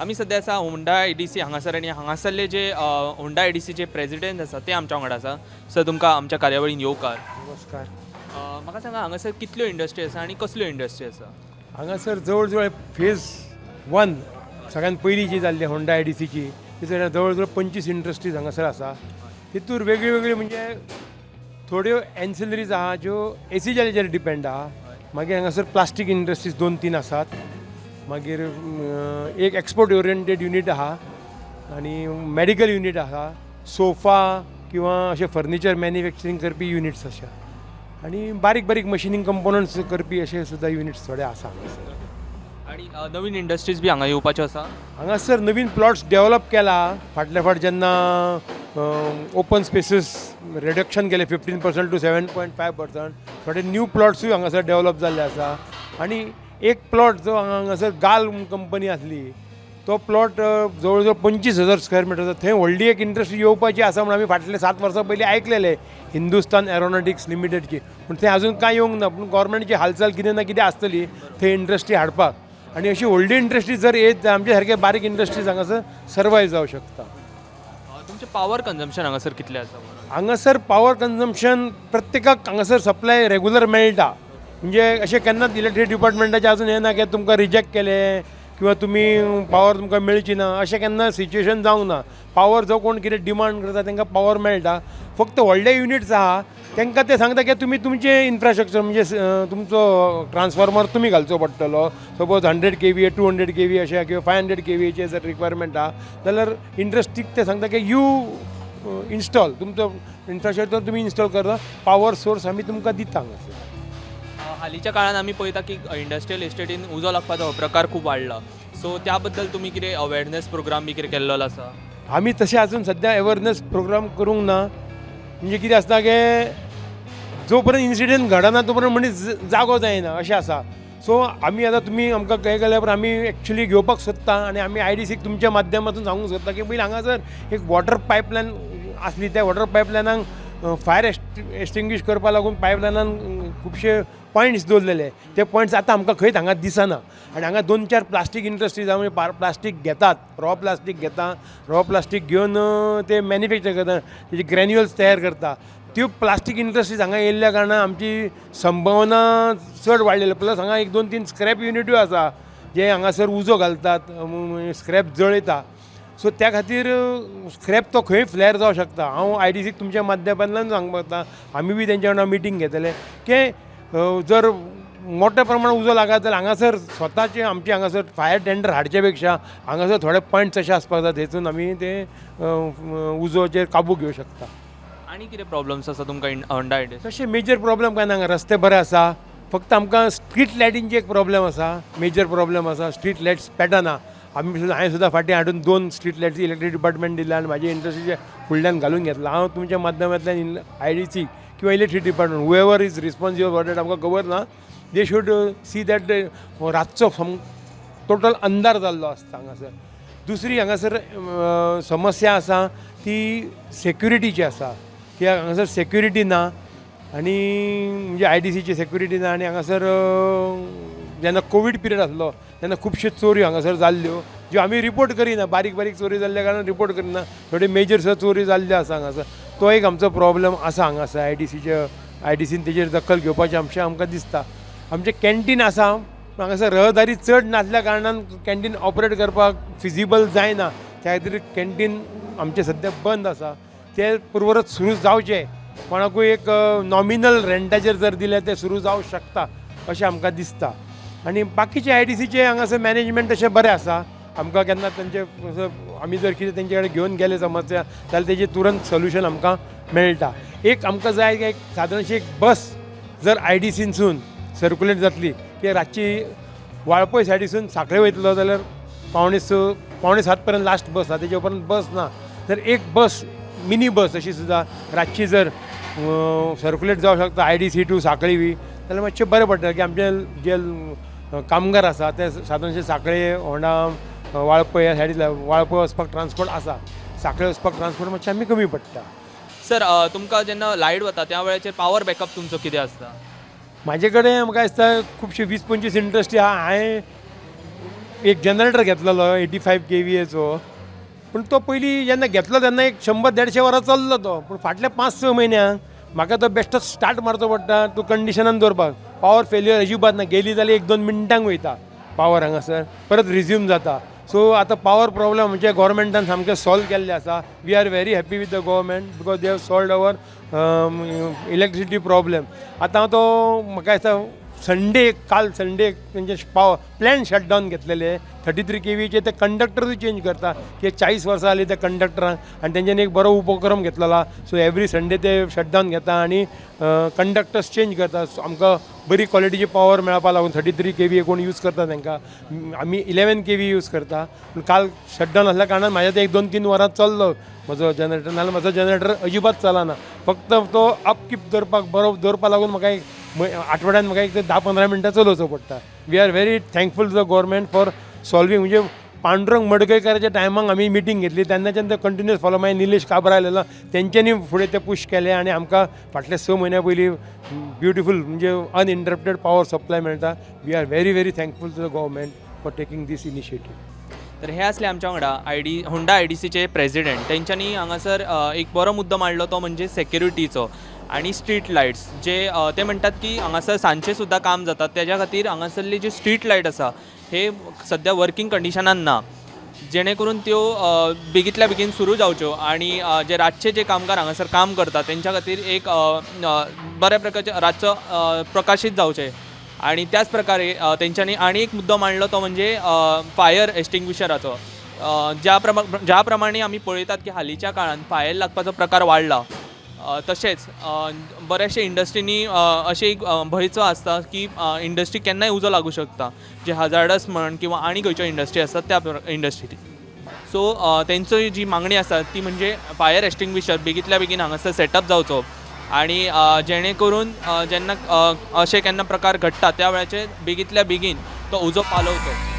आमी सद्या आसा होंडा आयडीसी हांगासर आनी हांगासरले जे होंडा आयडीसीचे प्रेजिडेंट आसा ते आमच्या वांगडा आसा. सर, तुमकां आमच्या कार्यावळीन येवकार. नमस्कार. म्हाका सांगा, हांगासर कितल्यो इंडस्ट्री आसा आनी कसल्यो इंडस्ट्री आसा? हांगासर जवळ जवळ फेज वन सगळ्यात पयली जी जाल्ली होंडा आयडीसीची, तितूर जवळ जवळ 25 इंडस्ट्रीज हांगासर आसा. तितूर वेगळी वेगळी, म्हणजे थोड्यो एन्सिलरीज आहा ज्यो एसीचेर डिपेंड आहा. मागीर हांगासर प्लास्टीक इंडस्ट्रीज दोन तीन आसात. मागीर एक एक्सपोर्ट ओरिएंटेड युनीट आहा आनी मेडिकल युनीट आहा. सोफा किंवा अशें फर्निचर मॅन्युफॅक्चरींग करपी युनिट्स आसा आनी बारीक बारीक मशिनींग कंपोनंट्स करपी अशे सुद्दां युनिट्स थोडे आसा हांगासर. आनी नवीन इंडस्ट्रीज बी हांगा येवपाच्यो आसा? हांगासर नवीन प्लॉट्स डेव्हलप केला. फाटल्या फावट जेन्ना ओपन स्पेसीस रिडक्शन केलें 15% to 7.5%, थोडे न्यू प्लॉट्सूय हांगासर डेव्हलप जाल्ले आसा. आनी एक प्लॉट जो हांगासर गाल कंपनी आसली, तो प्लॉट जवळ जवळ 25,000 स्क्वेअर मिटर, थंय व्हडली एक इंडस्ट्री येवपाची आसा म्हूण आमी फाटले 7 वर्सां पयलीं आयकलेले, हिंदुस्तान एरोनॉटिक्स लिमिटेडची. पूण थंय अजून कांय येवंक ना. पूण गोवोरमेंटची हालचाल कितें ना कितें आसतली थंय इंडस्ट्री हाडपाक. आनी अशी व्हडली इंडस्ट्री जर येत जाल्यार आमच्या सारके बारीक इंडस्ट्रीज हांगासर सर्वायव जावं शकता. तुमचें पावर कन्जम्पशन हांगासर कितलें आसा? हांगासर पावर कन्जम्पशन, प्रत्येकाक हांगासर सप्लाय रेगुलर मेळटा. म्हणजे अशें केन्नाच इलेक्ट्रिक डिपार्टमेंटाचें अजून हें ना की तुमकां रिजेक्ट केलें किंवा तुमी पावर तुमकां मेळची ना, अशें केन्ना सिच्युएशन जावंक ना. पावर जो कोण कितें डिमांड करता तांकां पावर मेळटा. फक्त व्हडले युनिट्स आहा तांकां ते सांगता की तुमी तुमचें इन्फ्रास्ट्रक्चर, म्हणजे तुमचो ट्रान्सफॉर्मर तुमी घालचो पडटलो. सपोज 100 केवी, 200 केवी अशें किंवा 500 केवीचे जर रिक्वायरमेंट आहा जाल्यार इंडस्ट्रीक ते सांगता की you install, तुमचो इन्फ्रास्ट्रक्चर तुमी इन्स्टॉल करता, पावर सोर्स आमी तुमकां दिता हांगासर. हालींच्या काळान आमी पळयता की इंडस्ट्रियल इस्टेटीन उजो लागपाचो हो प्रकार खूब वाडला. सो त्या बद्दल तुमी कितें अवेरनेस प्रोग्राम बी कितें केल्लो आसा? आमी तशें अजून सद्या अवेरनेस प्रोग्राम करूंक ना. म्हणजे कितें आसता की जो पर्यंत इन्सिडंट घडना तो पर्यंत मनीस जागो जायना अशें आसा. सो आमी आतां तुमी आमकां हें केल्या उपरांत आमी एक्चुली घेवपाक सोदता आनी आमी आयडीसीक तुमच्या माध्यमातून सांगूंक सोदता की पयलीं हांगासर एक वॉटर पायपलायन आसली. त्या वॉटर पायपलायनाक फायर एक्सटिंग्विश करपा लागून पायपलायनान खुबशे पॉयंट्स दवरलेले. ते पॉयंट्स आतां आमकां खंयच हांगा दिसना. आनी हांगा दोन चार प्लास्टीक इंडस्ट्रीज आहा, म्हणजे प्लास्टीक घेतात, रॉ प्लास्टीक घेता, रॉ प्लास्टीक घेवन ते मॅन्युफॅक्चर करता, तेजे ग्रॅन्युअल्स तयार करता. त्यो प्लास्टीक इंडस्ट्रीज हांगा येयल्ल्या कारणान आमची संभावना चड वाडलेली. प्लस हांगा एक दोन तीन स्क्रॅप युनिटूय आसा जे हांगासर उजो घालतात, स्क्रॅप जळयता. सो त्या खातीर स्क्रॅप तो खंय फ्लॅर जावंक शकता. हांव आयडीसीक तुमच्या माध्यमांतल्यान सांगपाक सोदता, आमी बी तेंच्या वांगडा मिटींग घेतले की जर मोठ्या प्रमाणात उजो लागत जाल्यार हांगासर स्वताचे आमचे हांगासर फायर टेंडर हाडचे पेक्षा हांगासर थोडे पॉयंट्स अशे आसपाक जाय, थंयसून आमी ते उजोचेर काबू घेवं शकता. आनी कितें प्रॉब्लम्स आसा तुमकां होंडा आयडीसी? तशें मेजर प्रॉब्लम कांय ना. हांगा रस्ते बरे आसा. फक्त आमकां स्ट्रीट लायटींची एक प्रॉब्लम आसा, मेजर प्रॉब्लम आसा. स्ट्रीट लायट्स पेटना. आमी सुद्दां, हांवें सुद्दां फाटीं हाडून दोन स्ट्रीट लायट्स इलेक्ट्रीक डिपार्टमेंट दिल्या आनी म्हाजे इंडस्ट्रीच्या फुडल्यान घालून घेतला. हांव तुमच्या माध्यमांतल्यान आयडीसी किंवा electric department, whoever is responsible for that आमकां खबर ना, they should see that. रातचो टोटल अंधार जाल्लो आसता हांगासर. दुसरी हांगासर समस्या आसा ती सेक्युरिटीची आसा, कित्याक हांगासर सेक्युरिटी ना आनी म्हणजे आयडीसीची सेक्युरिटी ना. आनी हांगासर जेन्ना कोवीड पिरियड आसलो तेन्ना खुबश्यो चोरयो हांगासर जाल्ल्यो, ज्यो आमी रिपोर्ट करिना. बारीक बारीक चोरी जाल्ल्या कारणान रिपोर्ट करिना. थोड्यो मेजर सुद्दां चोरी जाल्ल्यो आसा हांगासर. तो एक आमचो प्रॉब्लम आसा हांगासर. आयडीसीन तेजेर दखल घेवपाचें आमचें आमकां दिसता. आमचें कॅन्टीन आसा, पूण हांगासर रहदारी चड नासल्या कारणान कॅन्टीन ऑपरेट करपाक फिजिबल जायना. त्या खातीर कॅन्टीन आमचें सद्या बंद आसा. तें पुर्वरत सुरू जावचें, कोणाकूय एक नॉमिनल रेंटाचेर जर दिलें, तें सुरू जावंक शकता अशें आमकां दिसता. आनी बाकीचे आयडीसीचे हांगासर मॅनेजमेंट तशें बरें आसा. आमकां केन्ना तेंचे आमी जर कितें तेंचे कडेन घेवन गेले समस्या जाल्यार तेजें तुरंत सोल्युशन आमकां मेळटा. एक आमकां जाय की एक सादारणशी एक बस जर आयडीसीनसून सर्कुलेट जातली की रातची वाळपय सायडीसून सांखळे वयतलो जाल्यार 5:45, 6:45 पर्यंत लास्ट बस आसा, तेजे उपरांत बस ना. जर एक बस, मिनी बस अशी सुद्दां रातची जर सर्कुलेट जावंक शकता आयडीसी टू सांखळी बी जाल्यार मातशें बरें पडटा की आमचे जे कामगार आसा ते सादारणशे सांखळे, होंडा, वाळपय ह्या सायडींतल्यान वाळपय वचपाक ट्रान्सपोर्ट आसा, सांखळे वचपाक ट्रान्सपोर्ट मातशें आमी कमी पडटा. सर, तुमकां जेन्ना लायट वता त्या वेळाचेर पावर बॅकअप तुमचो कितें आसता? म्हाजे कडेन म्हाका दिसता खुबशे 20-25 इंडस्ट्री आहा. हांवें एक जनरेटर घेतलेलो 85 केवीएचो. पूण तो पयलीं जेन्ना घेतलो तेन्ना एक 100-150 वरां चल्लो तो. पूण फाटल्या 5-6 म्हयन्यांक म्हाका तो बेश्टोच स्टार्ट मारचो पडटा तूं कंडिशनान दवरपाक. पावर फेल्युअर अजिबात ना, गेली जाल्यार 1-2 मिनटांक वयता पावर हांगासर, परत रिज्यूम जाता. सो आतां पावर प्रॉब्लम म्हणजे गोवोरमेंटान सामकें सॉल्व केल्लें आसा. We are very happy with the government because they have solved our electricity problem. आतां हांव तो म्हाका दिसता संडे, काल संडे तेंचे पावर प्लॅन शटडावन घेतलेले. 33 केवीचे ते कंडक्टरूय चेंज करता की 40 वर्सां जालीं त्या कंडक्टरांक आनी तेंच्यांनी एक बरो उपक्रम घेतलेलो. सो एवरी संडे ते शटडावन घेता आनी कंडक्टर्स चेंज करता. सो आमकां बरी क्वॉलिटीची पावर मेळपा लागून 33 केवी कोण यूज करता तांकां, आमी 11 केवी यूज करता. पूण काल शटडावन आसल्या कारणान म्हाज्या ते 1-2-3 वरां चल्लो म्हजो जनरेटर, नाल्यार म्हजो जनरेटर अजिबात चलना. फक्त तो अपकीप दवरपाक बरो दवरपा लागून म्हाका एक आठवड्यान म्हाका एक 10-15 मिनटां चलोवचो पडटा. We are very thankful to the government for solving. म्हणजे पांडुरंग मडकयकाराच्या टायमाक आमी मिटींग घेतली तेन्नाच्यान ते कंटिन्युअस फॉलो. मागीर निलेश काब्रा आयलेलो, तेंच्यांनी फुडें ते पुश केले आनी आमकां फाटले 6 म्हयन्या पयलीं ब्युटिफूल म्हणजे अनइंटरप्टेड पावर सप्लाय मेळटा. We are very very thankful to the government for taking this initiative. तर हे असले आमच्या वांगडा I D Honda आयडीसीचे प्रेसिडेंट. तेंच्यांनी हांगासर एक बरो मुद्दो मांडलो तो म्हणजे सेक्युरिटीचो आनी स्ट्रीट लायट्स जे ते म्हणटात की हांगासर सांजचे सुद्दां काम जाता, तेज्या खातीर हांगासरली जी स्ट्रीट लायट आसा हे सद्या वर्कींग कंडिशनान ना, जेणे करून त्यो बेगींतल्या बेगीन सुरू जावच्यो आनी जे रातचे जे कामगार हांगासर काम करता तेंच्या खातीर एक बऱ्या प्रकारचे रातचो प्रकाशीत जावचें. आनी त्याच प्रकारे तेंच्यांनी आनी एक मुद्दो मांडलो तो म्हणजे फायर एक्सटिंग्विशराचो. ज्या प्रमाणे आमी पळयतात की हालींच्या काळान फायर लागपाचो प्रकार वाडला, तशेंच बऱ्याचशे इंडस्ट्रींनी अशें एक भंयचो आसता की इंडस्ट्री केन्नाय उजो लागूं शकता, जे हजार्डस म्हण किंवा आनी खंयच्यो इंडस्ट्री आसतात त्या इंडस्ट्री. सो तेंचो जी मागणी आसा ती म्हणजे फायर एक्सटिंग्विशर बेगींतल्या बेगीन हांगासर सेटअप जावचो आनी जेणे करून जेन्ना अशे केन्ना प्रकार घडटा त्या वेळाचेर बेगींतल्या बेगीन तो उजो पालोवचो.